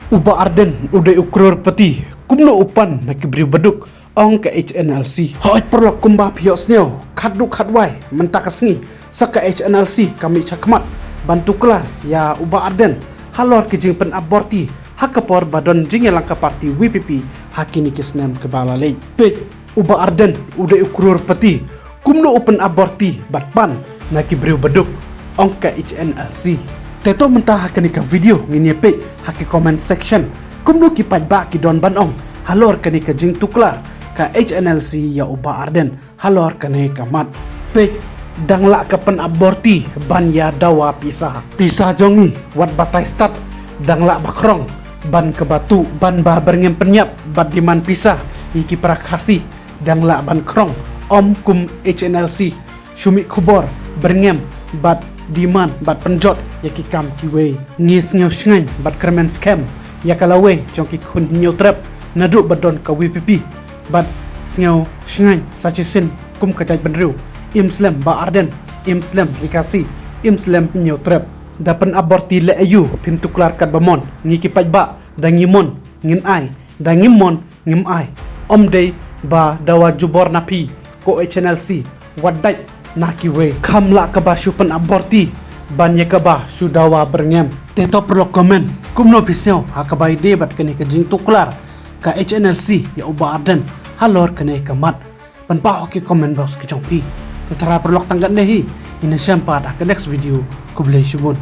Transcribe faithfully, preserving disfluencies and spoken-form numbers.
U Bah Ardent u dei u crorepati, kumno u pan na ki briew baduk, ong ka H N L C. Hooid paralok, kumba phi ïohsngew, khatduh khatwai mynta ka sngi sa ka H N L C ka mih shakhmat ban tuklar ïa u Bah Ardent halor ki jingpynap bor ti ha ka por ba don jingïalang ka party V P P ha kine ki snem kiba la leit. Peit, u Bah Ardent u dei u crorepati, kumno u pynap bor ti bad pan na ki briew baduk, ong ka H N L C. Te to mynta ha kane ka video ngin ïa peit ha ki comment section kumno ki paidbah ki don ban ong halor kane ka jingtuklar ka H N L C ïa u Bah Ardent halor kane ka mat. Peit, dang lah ka pynap bor ti ban ïa dawa pisa. Pisa jong ngi wat batai stad, dang lah ba khrong ban kaba tuh, ban ba byrngem pynïap bad demand pisa ïa ki para Khasi, dang lah ban khrong, ym kum H N L C shu mih khubor, byrngem bad demand bad pynjot ïa ki kam kiwei. Ngi sngew shngaiñ bad kyrmen skhem ïa ka lawei jong ki khun Hynñiewtrep naduh ba don ka V P P, bad sngew shngaiñ sa shisien kum ka jaitbynriew, im slem Bah Ardent, im slem ri Khasi, im slem Hynñiewtrep. Da pynap bor ti leh aïu, phin tuklar katba mon. Ngi ki paidbah da ngi mon ngin ai, da ngim mon ngim ai. Ym dei ba dawa jubor na phi ko H N L C, wat dait na kiwei. Kham lah kaba shu pynap bor ti ban ïa kaba shu dawa byrngem. Te to paralok comment kumno phi sngew ha kaba ïadei bad kane ka jingtuklar ka H N L C ïa u Bah Ardent halor kane ka mat. Ban pah ha ki comment box ki jong phi. Te tharai paralok tang katne hi, ngin ïashem pat ha ka next video. Khublei shibun.